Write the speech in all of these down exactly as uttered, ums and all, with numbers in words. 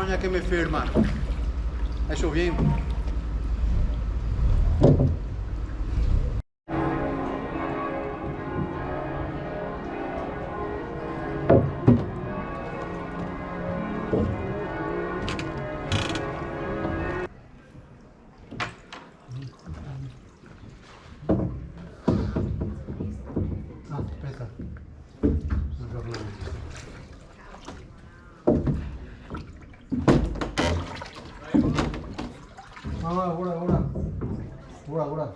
Che me ferma. Deso vien. Ah, speta. No, no, ora, ora. Ora, ora.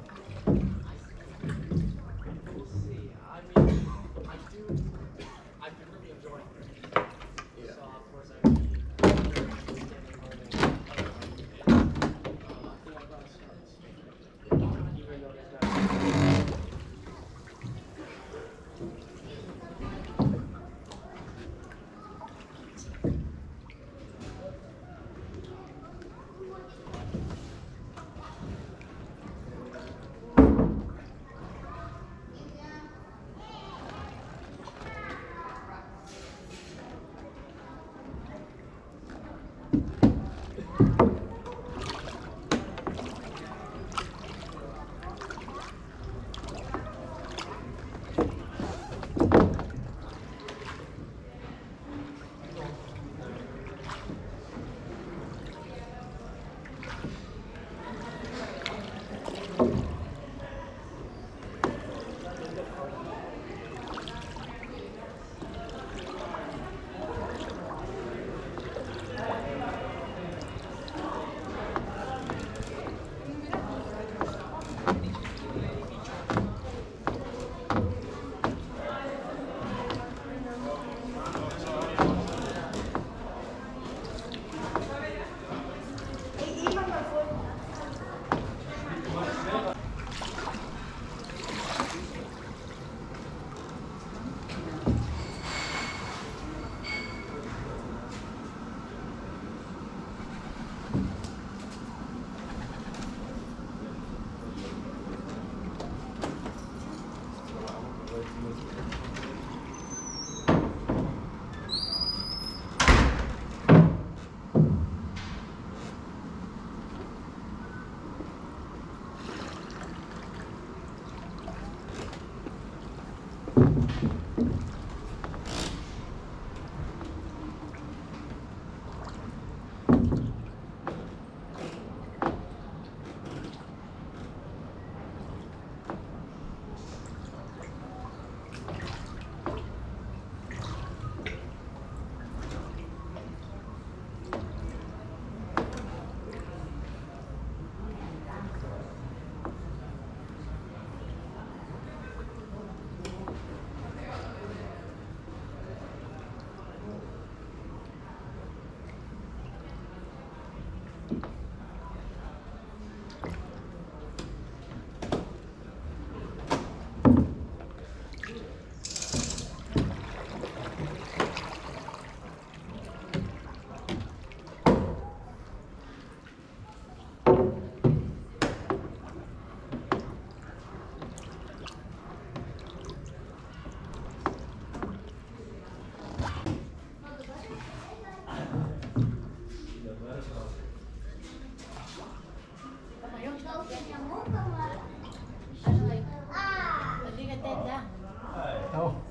Ciao.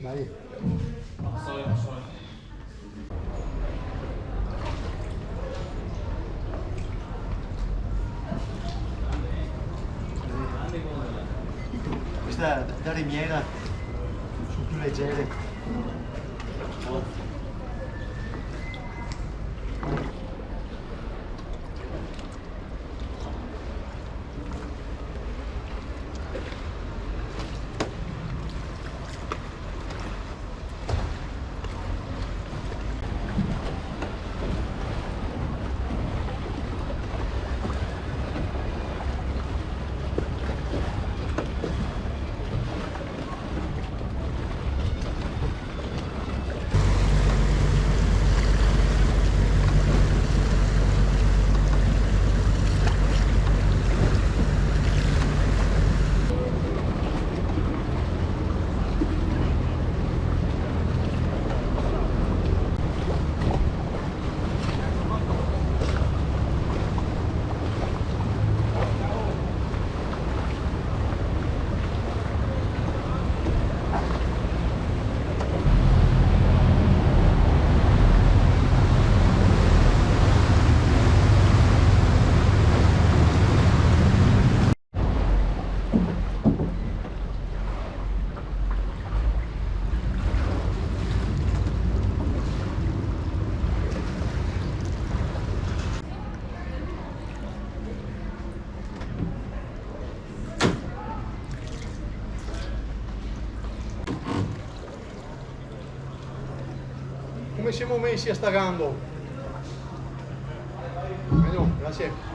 Dai. Questa da rimiera, son più legere. Semo mesi a sta gando. Mejo, grasie.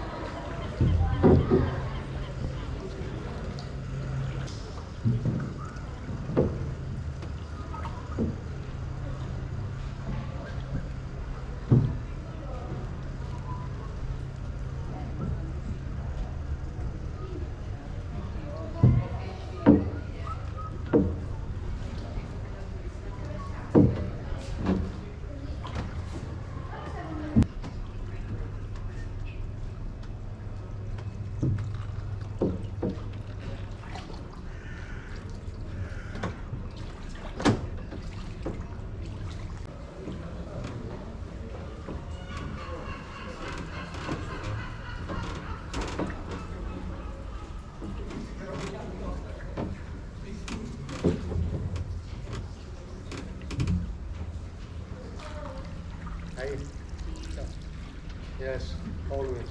Hey. Yes, always.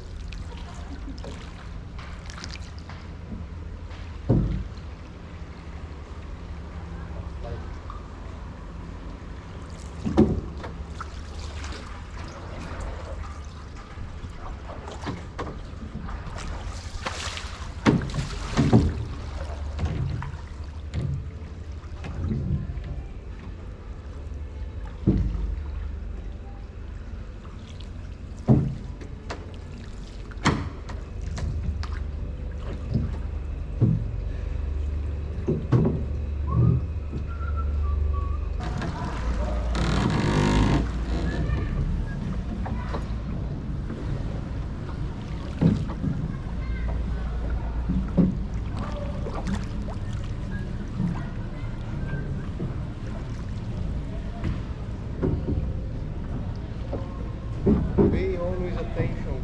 Pay always attention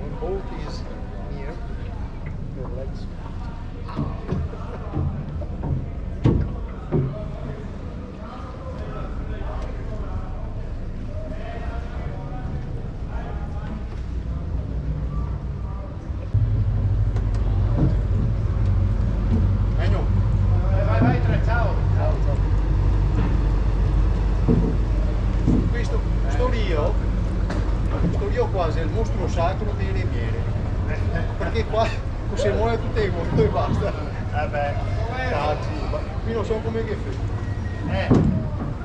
when boat is near your legs. Mejo. Vai, vai, vai, ciao. Ciao, ciao. Questo, sto rio, sto rio qua xe el mostro sacro dee lemiere. Parché qua se more tute e gote e basta. Eh beh. Cazzi, ma qui no so come che fa. Eh,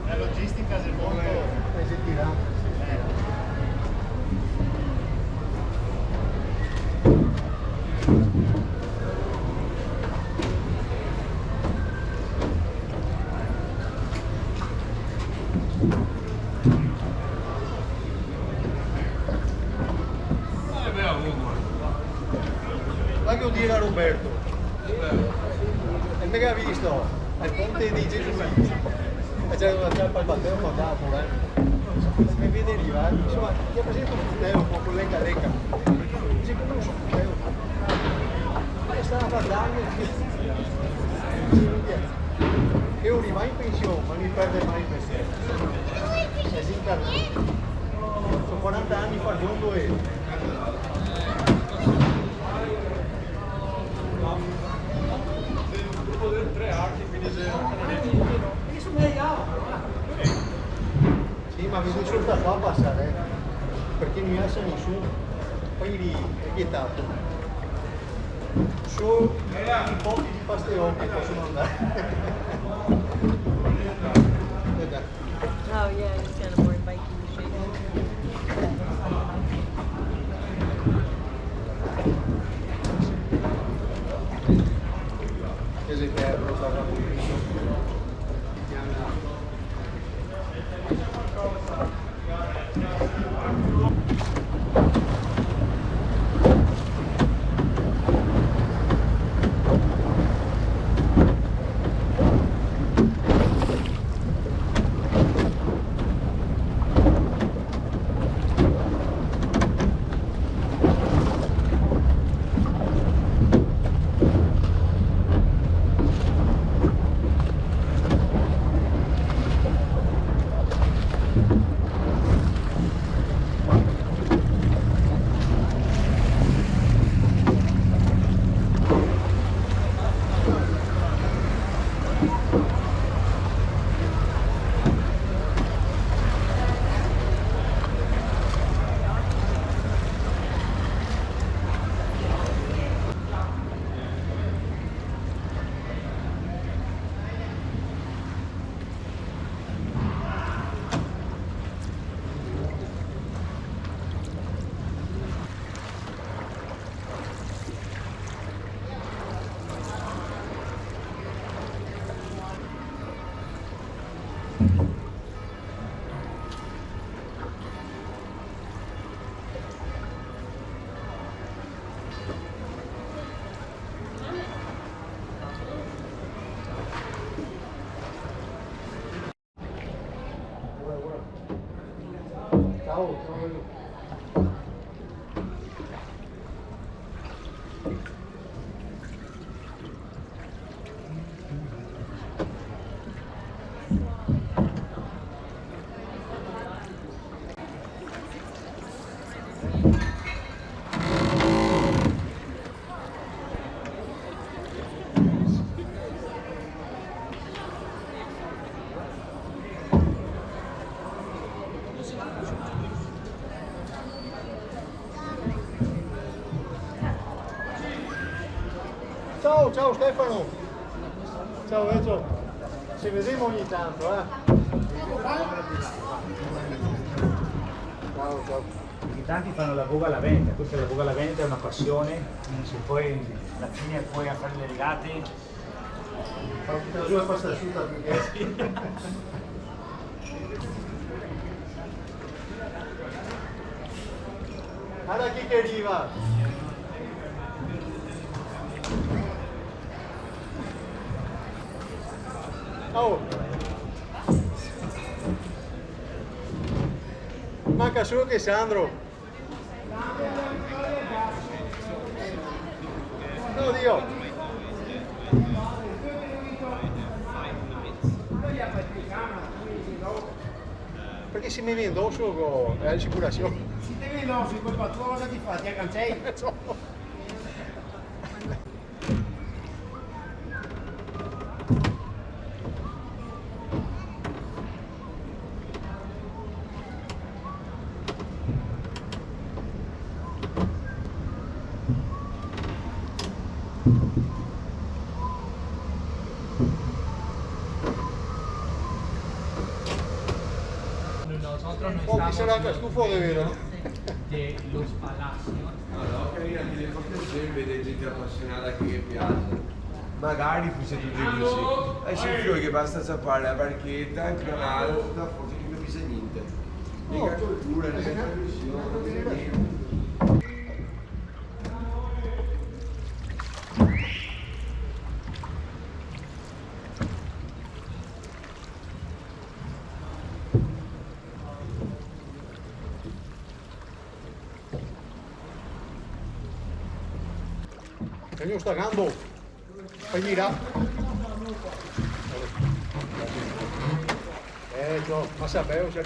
la logistica xe molto... Eh, xe tirà. Eh. Ma che lo diga Roberto? E me ga visto al ponte de Gesù. E c'era una sciarpa al bateo, ma andava pure. Me vede rivare, insoma, ghe presento un cutelo, un po' con l'enca leca. Dice, "Come un cutelo?" E stava guardando. Che io riva in pension, ma mi perde mai il pensiero. Xe incarnato. Son quaranta ani fa el biondo e... Sì, ma vedo solo da qua pasare, eh. Parché no i asa nisun. Poi lì xe vietato. Solo i nipoti de Pasteò che possono andare. Guarda. Oh, yeah, it's kind of more Viking shape. Che xe che cosa ga capito? Ciao, ciao Stefano. Ciao Enzo. Ci vedemo ogni tanto, eh. Ciao, ciao. Perché tanti fanno la voga alla veneta, questa è la voga alla veneta, è una passione, e poi alla fine poi a fare le regate. Ho buttato giù la pasta asciutta più che... Guarda chi che arriva! Oh! Manca solo che Sandro. Oddio! Perché se me vien doso co-, eh, asicurasion. Se te vien doso, colpa tua, cosa ti fa? Ti agancei? Nosotros no... Oh, que se estamos larga, estuvo de ver, no? De los palacios. No, no, carina, ti le fa piaser vedar gente apasionada che ghe piace. Magari fuse tuti cusì. E se fioi che basta ciapar la barcheta, el canal, tuta, forse no capise gnente. Nica cultura, nica tradision, nica gnente. Tegneo sta gamba. Fai girà. Eh, ciò, ma sapevo, ciò.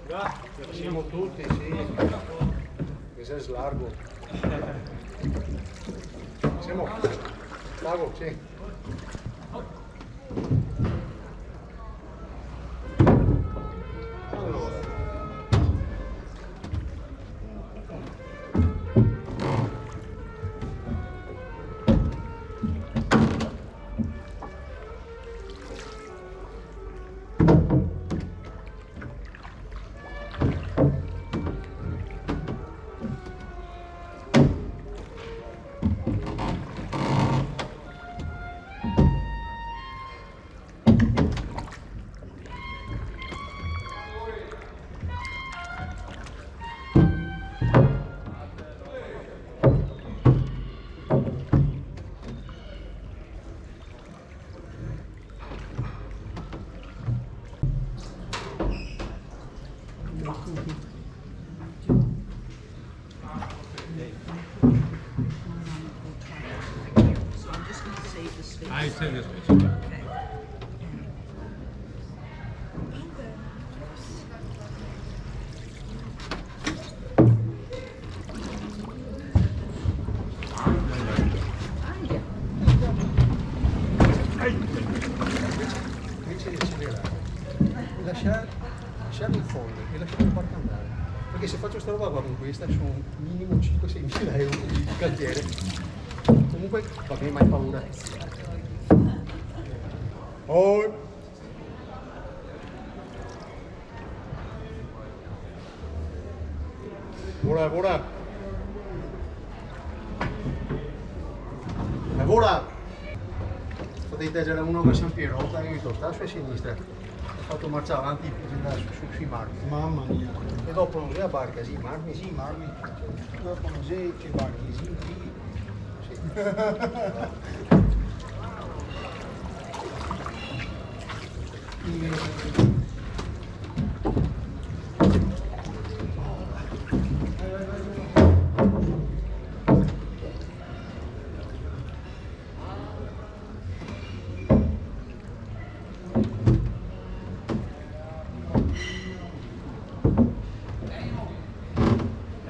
Già, semo tuti, sì. Che xe largo. Semo. Largo, sì. Invece, invece di accelerare, lasciar, lasciarlo in fondo e lasciar el barco andare. Perché se faccio sta roba qua con questa, sono minimo cinque seimila euro di cantiere. Comunque, va ben, mai paura. Oh! Vola, vola. E vola! Podete leggere uno che San Piero, che ga visto sta a sua sinistra. Ga fato marcia avanti, bisogna andare su, su, sui marmi. Mama mia. E dopo no xe a barca, xe i marmi. Sì, i marmi. Dopo no xe che barche, sì, sì. Sì.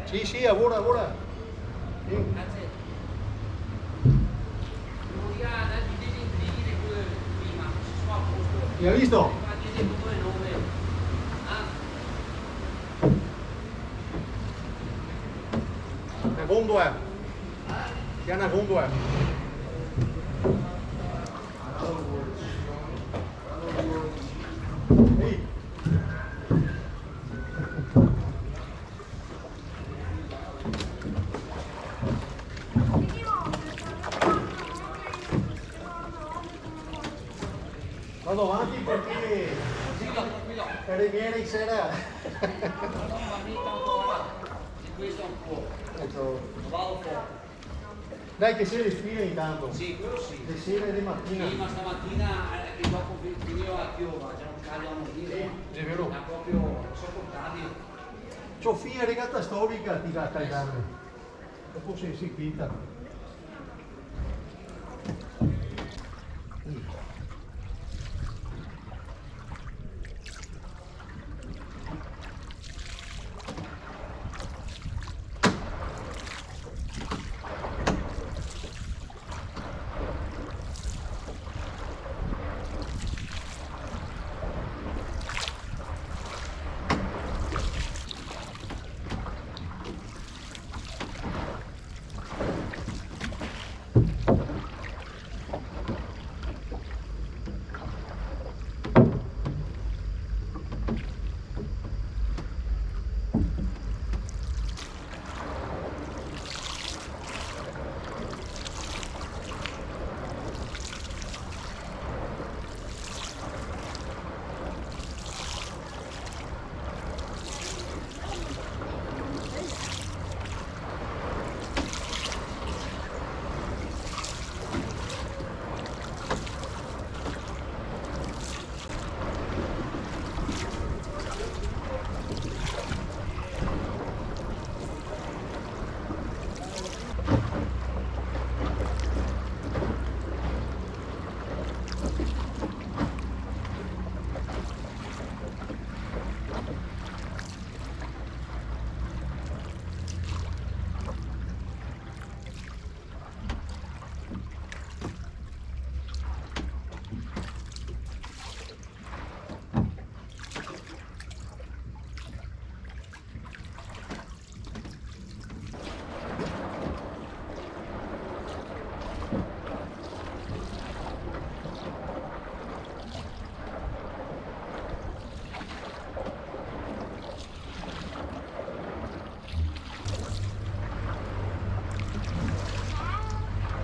Sì, sì, lavora, lavora. Sì. Ga visto? Na gondola. Che xe na gondola. Ehi. Vado avanti perché... Tranquillo, tranquillo. Carabinieri in sera. No, no, ma mi tanto ora, di questo un po'. Ecco. Vado fuori. Dai, che se respira intanto. Sì, quello sì. Le sere e le matine. Sì, ma stamattina, eh, che dopo fi-, finiva la piova, c'era un caldo a morire. Sì, è vero. Era proprio insopportabile. Sofia, regata storica, ti va a caldarme. Dopo se, se quinta.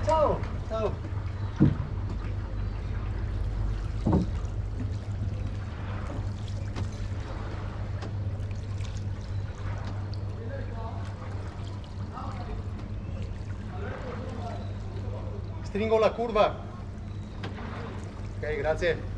Ciao, ciao. Stringo la curva. Ok, grazie.